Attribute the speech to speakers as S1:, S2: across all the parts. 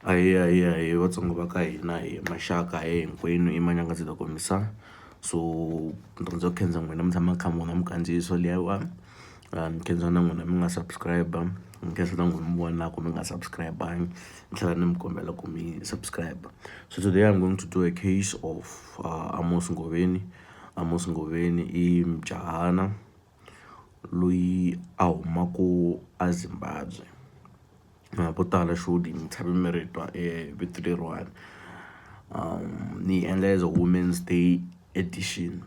S1: Ahee, ahee, ahee Vatsonga va ka hina hi maxaka ahee hinkwenu i Manyangatsi ta komisa. So ni rhandza ku khensa n'wina mi tshama mi kha mi vona minkandziyiso leyiwani, ni khensa na n'wina mi nga subscribe-a, ni khensa na n'wina mi vonaka mi nga subscribe-angi, ni tlhela ni mi kombela ku mi subscribe. So today I'm going to do a case of Amos Ngoveni. Amos Ngoveni i mujahana loyi a humaka a Zimbabwe. Vo tala sure mi tshame mi ri twa vito leriwani. Ni yi endla as a Women's Day edition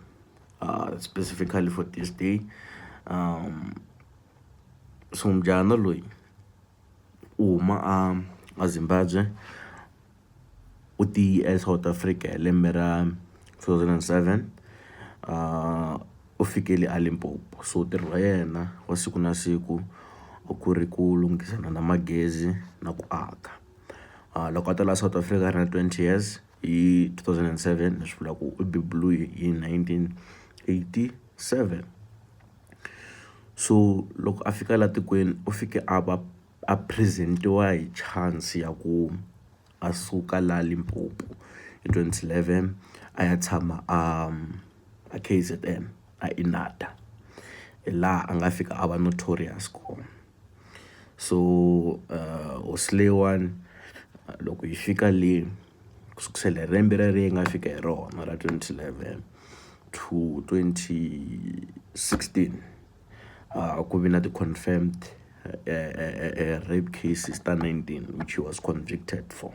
S1: specifically for this day. So mujahana loyi u huma a a Zimbabwe u ti eSouth Africa hi lembe ra 2007 u fikele a Limpopo. So ntirho wa yena wa siku na siku a ku ri ku lunghisana na magezi na ku aka. Loko a ta la South Africa a ri na 20 years hi 2007 leswi vulaka ku u beburiwe hi 1987. So loko a fika la tikweni u fike a va a present-iwa hi chance ya ku a suka la Limpopo hi 2011 a ya tshama a a KZN a Inanda hi laha a nga fika a va notorious kona. So hosi leyiwani loko yi fika le ku sukusela hi lembe rero yi nga fika hi rona ra 2011 to 2016 ku vi na ti-confirmed rape cases ta 19 which he was convicted for.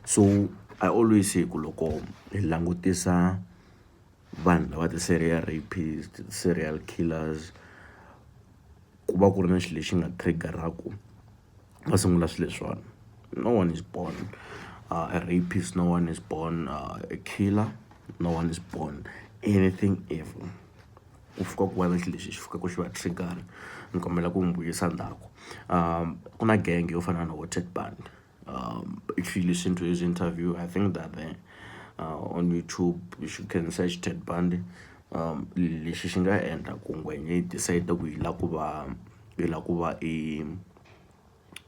S1: So I always say ku loko hi langutisa vanhu lava ti-serial rapist, serial killers ku va ku ri na xilo lexi nga trigger-aku va sungula swilo leswiwani. No one is born a rapist, no one is born a killer, no one is born anything evil. Ku fika ku va na xilo lexi xi fikaka xi va trigger ni kombela ku mi vuyisa ndzhaku. Ku na gang yo fana na vo Ted Bundy if you listen to his interview, I think that there on YouTube you can search Ted Bundy. Lexi xi nga endla ku ngwenya yi decide ku yi lava ku va yi lava ku va i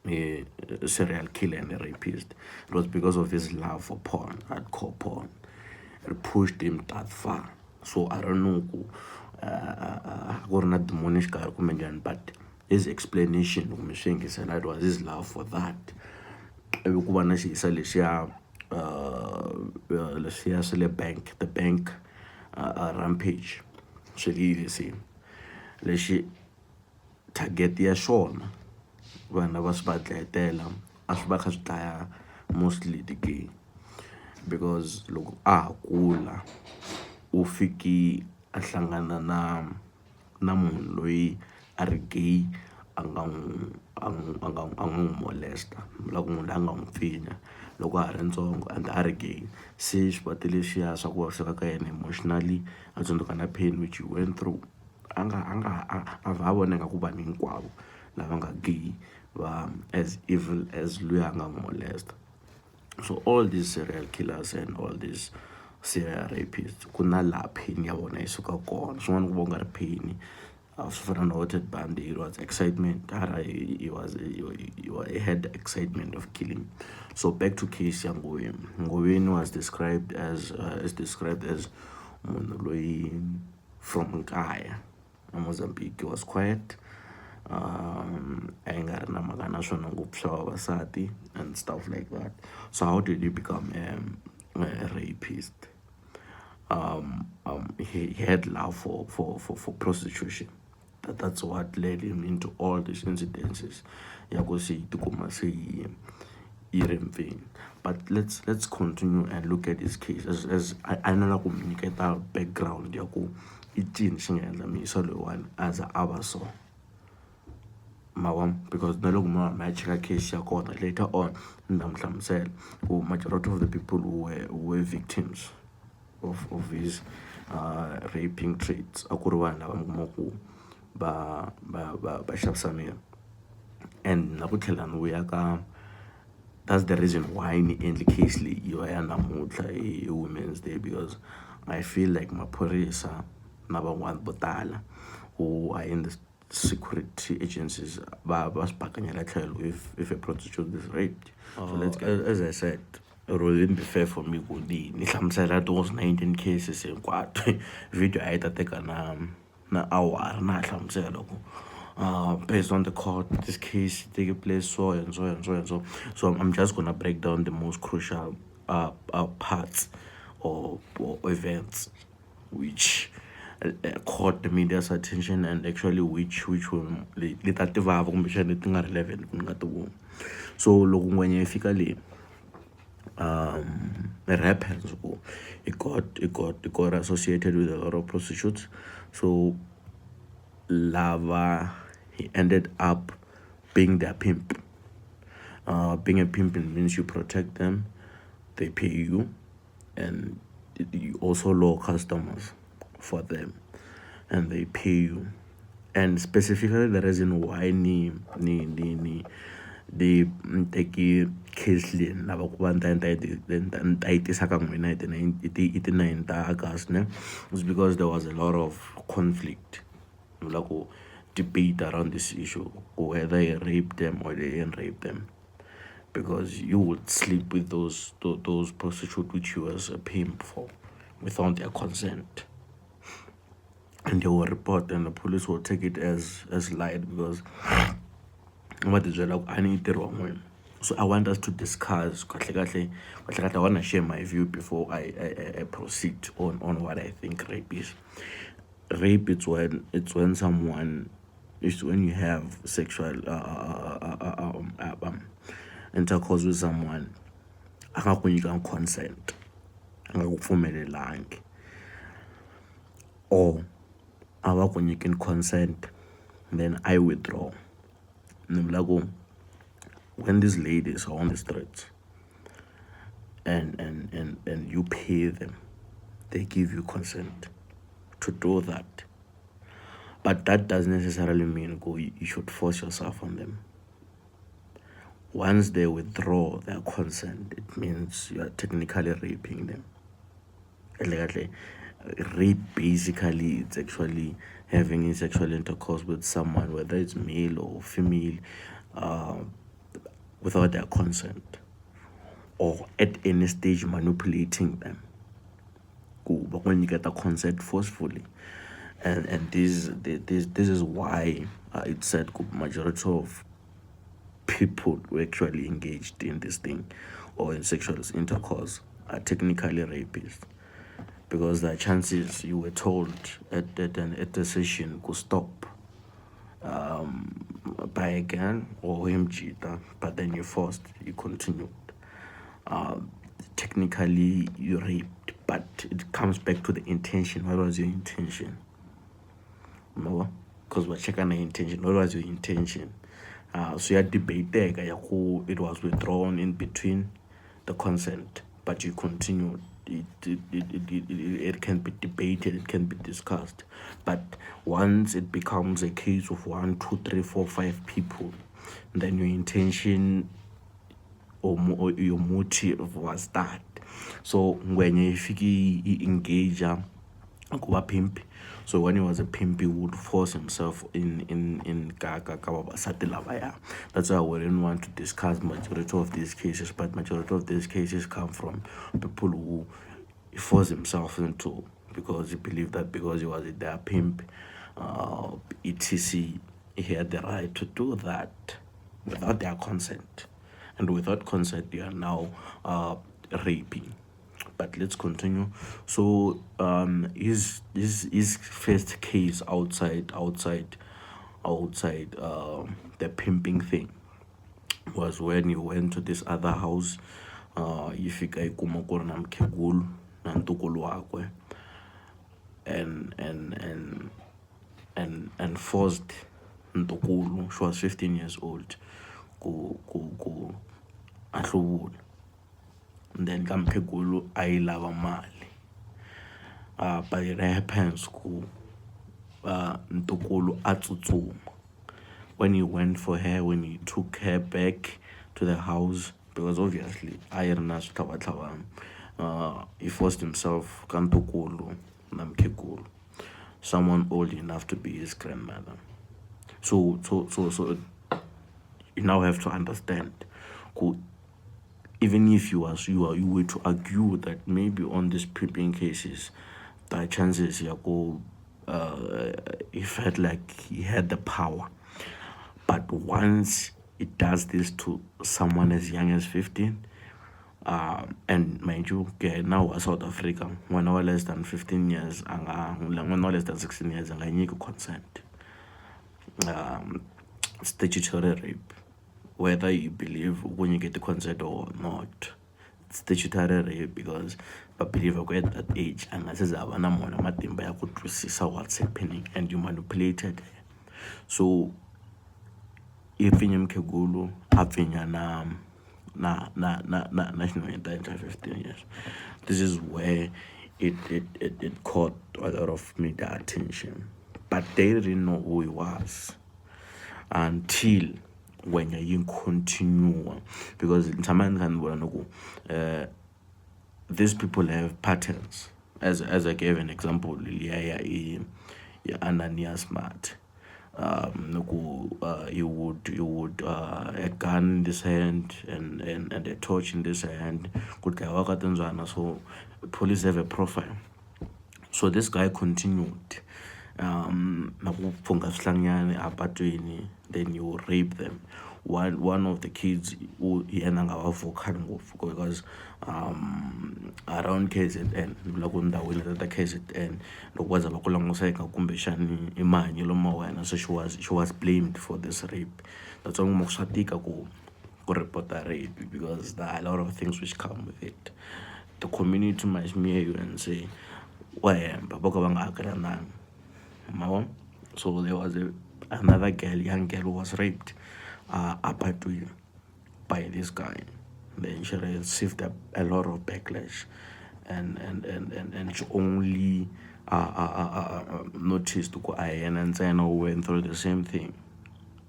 S1: i serial killer and a rapist, it was because of his love for porn, hardcore porn. It pushed him that far. So I don't know ku ku ri na demon exikarhi kumbe njhani, but his explanation loko mi swi yingisela, it was his love for that. Ivi ku va na xiyisa lexiya leswiya swa le bank, the bank rampage swa le USA lexi target ya xona vanhu lava swi va dlayetela a swi va kha swi dlaya mostly ti-gay because loko a ha kula u fiki a hlangana na munhu loyi a ri gay a nga n'wi a n'wi a nga a nga n'wi molesta, ni vula ku munhu loyi a nga n'wi pfinya loko a ha ri ntsongo and a ri gay. Se xivati lexiya swa ku vaviseka ka yena emotionally a tsundzuka na pain which he went through a nga a nga a vha a vona ingaku vanhu hinkwavo lava nga gay va as evil as luya a nga n'wi molesta. So all these serial killers and all these serial rapists ku na laha pain ya vona yi suka kona, swin'wana ku va ku nga ri pain swi fana na vo Ted Bundy, it was excitement he was he had the excitement of killing. So back to case ya Ngoveni, Ngoveni was described as is described as munhu loyi from kaya a Mozambique was quiet a yi nga ri na mhaka na swona ngopfu swa vavasati and stuff like that. So how did he become a rapist? He had love for prostitution. That's what led him into all these incidences ya ku se yi tikuma se yi ri mpfini. But let's continue and look at his case as a ni lava ku mi nyiketa background ya ku i ncini xi nga endla muyisa loyiwani a za a va so, ma vona, because na loko mo ya mi ya cheka case ya kona later on ni ta mi hlamusela ku majority of the people who were victims of his raping traits a ku ri vanhu lava mi kuma ku va xavisa miri. And na ku tlhela ni vuya ka that's the reason why ni endle case leyi yi va ya namuntlha hi Women's Day, because I feel like maphorisa na van'wani vo tala who are in this security agencies va va swi bakanyela tlhelo if a prostitute is raped. So let's get, as I said, it wouldn't be fair for me ku ni hlamusela those 19 cases hinkwato. Video a yi ta teka na awara na ha hlamusela ku based on the court, this case take place so and so and so and so. So I'm just gonna break down the most crucial parts or events which caught the media's attention and actually which will leti a ti vava kumbexana leti nga relevant ku ni nga ti voni. So loko ngwenya yi fika le, it happens ku he got associated with a lot of prostitutes. So lava, he ended up being their pimp. Being a pimp means you protect them, they pay you, and you also lure customers for them and they pay you. And specifically, the reason why ni ni teki case leyi ni lava ku va ni ta yi tisa ka n'wina hi ti 9 ta August ne, is because there was a lot of conflict, ni vula ku debate around this issue, whether he raped them or they didn't rape them, because you would sleep with those prostitutes which you was a pimp for without their consent, and they will report and the police will take it as light because va ti byela ku a ni ntirho wa n'wina. So I want us to discuss kahle kahle kahle kahle. I want to share my view before I proceed on what I think rape is. Rape, it's when someone, it's when you have sexual intercourse with someone a nga ku nyikanga consent, a nga ku pfumelelangi, or a va ku nyikini consent then I withdraw. Ni vula ku when these ladies are on the streets and you pay them, they give you consent to do that, but that doesn't necessarily mean go you should force yourself on them. Once they withdraw their consent, it means you are technically raping them. Kahle kahle, rape basically, it's actually having a sexual intercourse with someone, whether it's male or female, without their consent, or at any stage manipulating them ku va ku nyiketa consent forcefully. And this is why it said ku majority of people who actually engaged in this thing or in sexual intercourse are technically rapists, because there are chances you were told at the session to stop by again or him cheater, but then you forced, you continued. Technically you raped, but it comes back to the intention. What was your intention? No, because we're checking the intention. What was your intention? So ya debate ya ku it was withdrawn in between the consent, but you continued. It can be debated, it can be discussed, but once it becomes a case of 1, 2, 3, 4, 5 people, then your intention or your motive was that. So ngwenya yi fike yi engage ku va pimp. So when he was a pimp, he would force himself in ka vavasati lavaya. That's why we didn't want to discuss majority of these cases, but majority of these cases come from people who force himself into because he believed that because he was a their pimp, etc, he had the right to do that without their consent. And without consent, you are now raping. But let's continue. So his first case outside the pimping thing was when he went to this other house. Yi fika yi kuma ku ri na mukhegulu na ntukulu wakwe and forced ntukulu, she was 15 years old, ku a hluvula. Then ka mukhegulu a yi lava mali, but it happens ku ntukulu a tsutsuma when he went for her, when he took her back to the house, because obviously a yi ri na switlhavatlhavana. He forced himself ka ntukulu na mukhegulu, someone old enough to be his grandmother. So you now have to understand ku even if you was you are you were to argue that maybe on these pimping cases, the chances ya ku he felt like he had the power, but once it does this to someone as young as 15, and mind you ke now wa South Africa, n'wana wa less than 15 years a nga, n'wana wa less than 16 years a nga nyiki consent. Statutory rape, whether you believe u ku nyikete consent or not, statutory rape, because va believe ku at that age a nga se za a va na mona matimba ya ku twisisa what's happening, and you manipulated her. So i pfinye mukhegulu, a pfinya na xinhwanyetana xa 15 years. This is where it caught a lot of media attention, but they didn't know who he was until when yi continue, because ni tshama ni kha ni vona ni ku these people have patterns. As I gave an example liya ya i ya Ananias Smart, ku he would a gun in this hand and a torch in this hand, ku dlayiwa ka timbyana. So police have a profile. So this guy continued na ku pfungha swihlanyani apatwini, then you rape them. One of the kids u yena a nga va vocal ngopfu because around KZN, ni vula ku ndhawini leti ta KZN, loko va za va ku languseka kumbexani i mahanyelo ma wena. So she was blamed for this rape. That's why u kuma ku swa tika ku report-a rape, because there are a lot of things which come with it. The community might smear you and say wa hemba, vo ka va nga hakelananga ma vo. So there was another girl, young girl who was raped apatwini by this guy. Then she received a lot of backlash, and she only noticed ku a hi yena ntsena who went through the same thing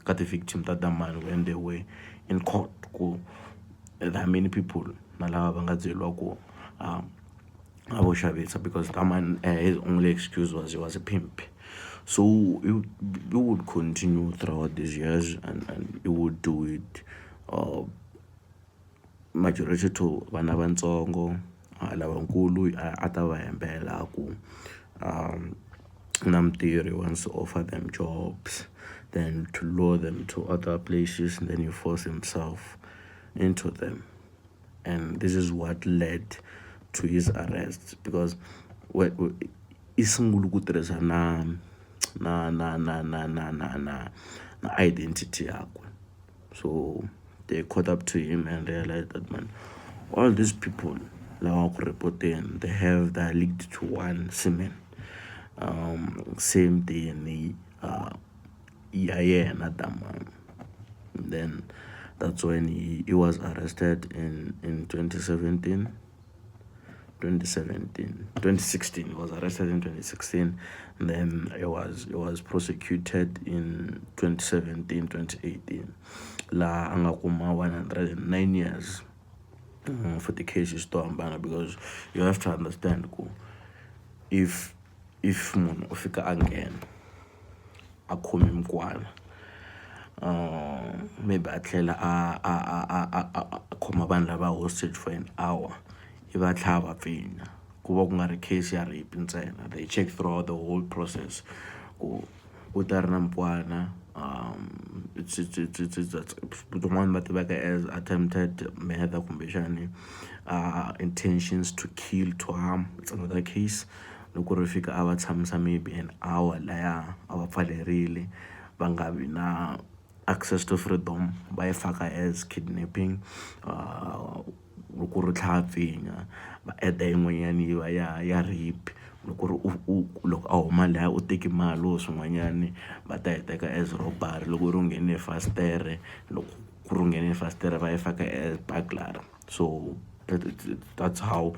S1: ka ti-victim ta Damani when they were in court, ku there are many people na lava va nga byeriwa ku a vo xavisa, because Daman, his only excuse was he was a pimp. So he would continue throughout these years, and he would do it majority to vana vatsongo. Lavankulu a ta va hembela ku na mintirho, he wants to offer them jobs, then to lure them to other places, and then he force himself into them. And this is what led to his arrest, because i sungule ku tirhisa na identity yakwe. So they caught up to him and realized that, man, all these people lava ku report-eni, they are linked to one semen, same DNA ya yena Damani. Then that's when he was arrested in 2017, 2017, 2016. He was arrested in 2016, and then he was prosecuted in 2017, 2018, laha a nga kuma 109 years for the cases to hambana, because you have to understand ku if munhu u fika a nghena a khome mukwana, maybe a tlhela a khoma vanhu lava hostage for an hour, i va tlhava, va pfinya, ku va ku nga ri case ya rape ntsena. They check throughout the whole process ku u ta ri na mukwana. Tin'wani va tiveka as attempted murder, kumbexani intentions to kill, to harm, it's another case. Loko ri fika a va tshamisa maybe an hour laya, a va pfalerile, va nga vi na access to freedom, va yi faka as kidnapping. Loko ri tlha a pfinya, va add yin'wanyani yi va ya rape. Loko ri u loko a huma laya u teki mali or swin'wanyani, va ta yi teka as robbery. Loko ri u nghene hi fasitere, loko ku ri u nghene hi fasitere, va yi faka as burglary. So that's how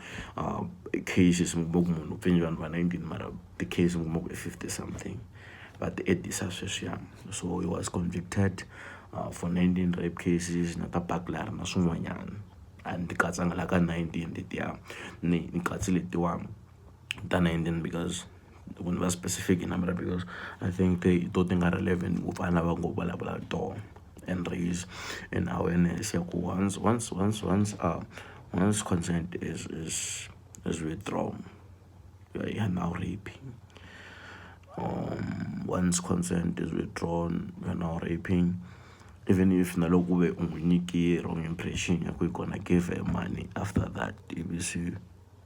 S1: cases mi kuma ku munhu u pfinye vanhu va 19, mara ti-case mi kuma ku i 50 something, va ti edisa sweswiya. So he was convicted for 19 rape cases na ta burglary na swin'wanyana. A ni ti katsanga la ka 19 letiya, ni katsi letiwa ta 19 because Loko ni va specific hi number because I think ti to ti nga relevant ngopfu a ni lava ngo vulavula tona and raise an awareness ya ku once consent is withdrawn, you are now raping. Once consent is withdrawn, you are now raping. Even if na loko ku ve u n'wi nyiki wrong impression ya ku you gonna give her money after that, ivi se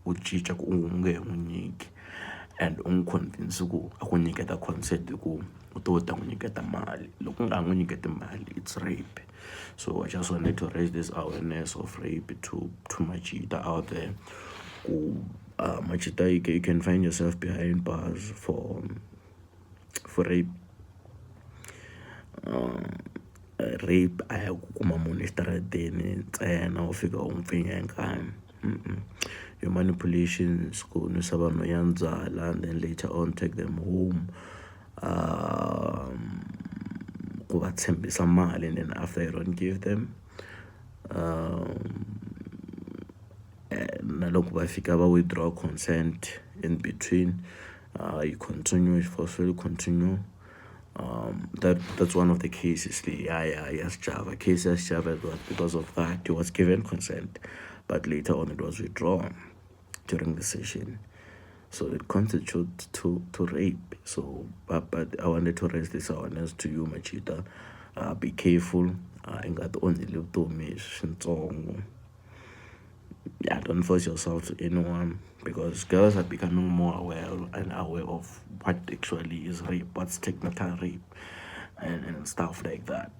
S1: u cinca ku u nge he n'wi nyiki and u n'wi convince ku a ku nyiketa consent hi ku u to u ta n'wi nyiketa mali, loko u nga ha n'wi nyiketi mali, it's rape. So I just wanted to raise this awareness of rape to majita out there ku majita, you can find yourself behind bars for rape. Rape a ya ku kuma munhu exitarateni ntsena u fika u n'wi pfinya hi nkani. Your manipulations, ku nwisa vanhu ya byalwa and then later on take them home, ku va tshembisa mali and then after you don't give them, na loko va fika va withdraw consent in between, you continue, forcefully continue. That's one of the cases leyi ya Sjava. Case ya Sjava, it was because of that. He was given consent, but later on it was withdrawn during the session, so it constitutes to rape. So but I wanted to raise this awareness to you, majita. Be careful, i nga ti onheli vutomi swintsongo. Yeah, don't force yourself to anyone because girls are becoming more aware and aware of what actually is rape, what's technical rape and stuff like that.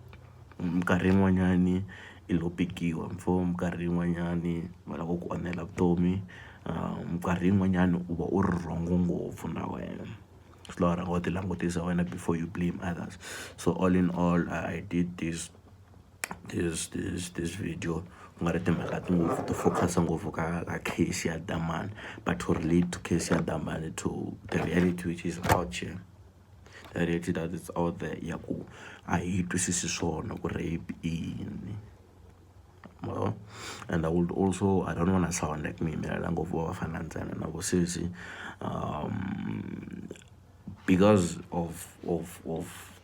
S1: Minkarhi yin'wanyani i lo pikiwa mfo, minkarhi yin'wanyani va lava ku onhela vutomi, minkarhi yin'wanyani u va u ri wrong ngopfu na wena. Swi lava u rhanga u ti langutisa wena before you blame others. So all in all, I did this video ku nga ri timhaka ngopfu to focus ngopfu ka case ya Damani, but to relate to case ya Damani to the reality which is out here, the reality that is out there ya ku a hi twisisi swona ku rape i yini. Well, and I would also, I don't want to sound like me yimelela ngopfu va vafana ntsena na vosesi, because of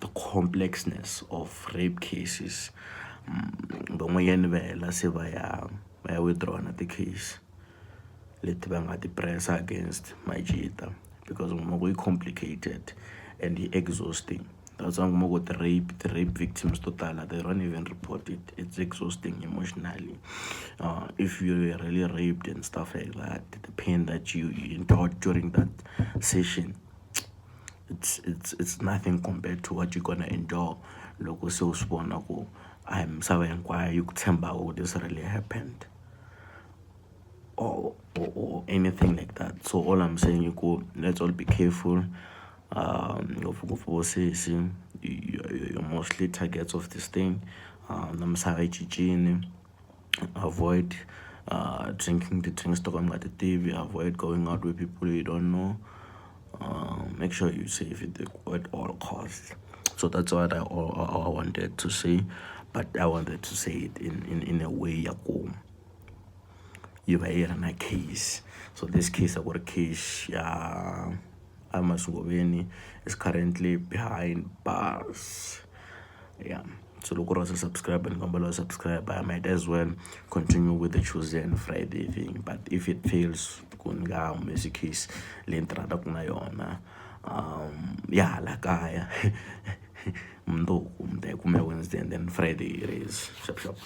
S1: the complexness of rape cases, van'wanyani va hela se va ya withdraw na ti-case leti va nga ti press against majita because u kuma ku yi complicated and yi exhausting. That's why u kuma ku ti-rape victims to tala, they don't even report it. It's exhausting emotionally. If you were really raped and stuff like that, the pain that you endured during that session, it's nothing compared to what you're gonna endure loko se u swi vona ku a hi misava hinkwayo yi ku tshembaka ku this really happened or anything like that. So all I'm saying i ku let's all be careful, ngopfungopfu vosesi. You're mostly targets of this thing. Na misava yi cincile. Avoid drinking the drinks to ka mi nga ti tivi, avoid going out with people you don't know, make sure you safe at all costs. So that's what I wanted to say, but I wanted to say it in a way ya ku yi va yi ri na case. So this case a ku ri case ya Amos Ngoveni, is currently behind bars. Yeah, so loko ri wa subscribe, ni kombela u subscribe. I might as well continue with the Tuesday and Friday thing, but if it fails ku ni nga humesi case leyi ni tirhanaka na yona ya hala kaya, mundzuku mi ta yi kuma Wednesday and then Friday it is. Sharp sharp.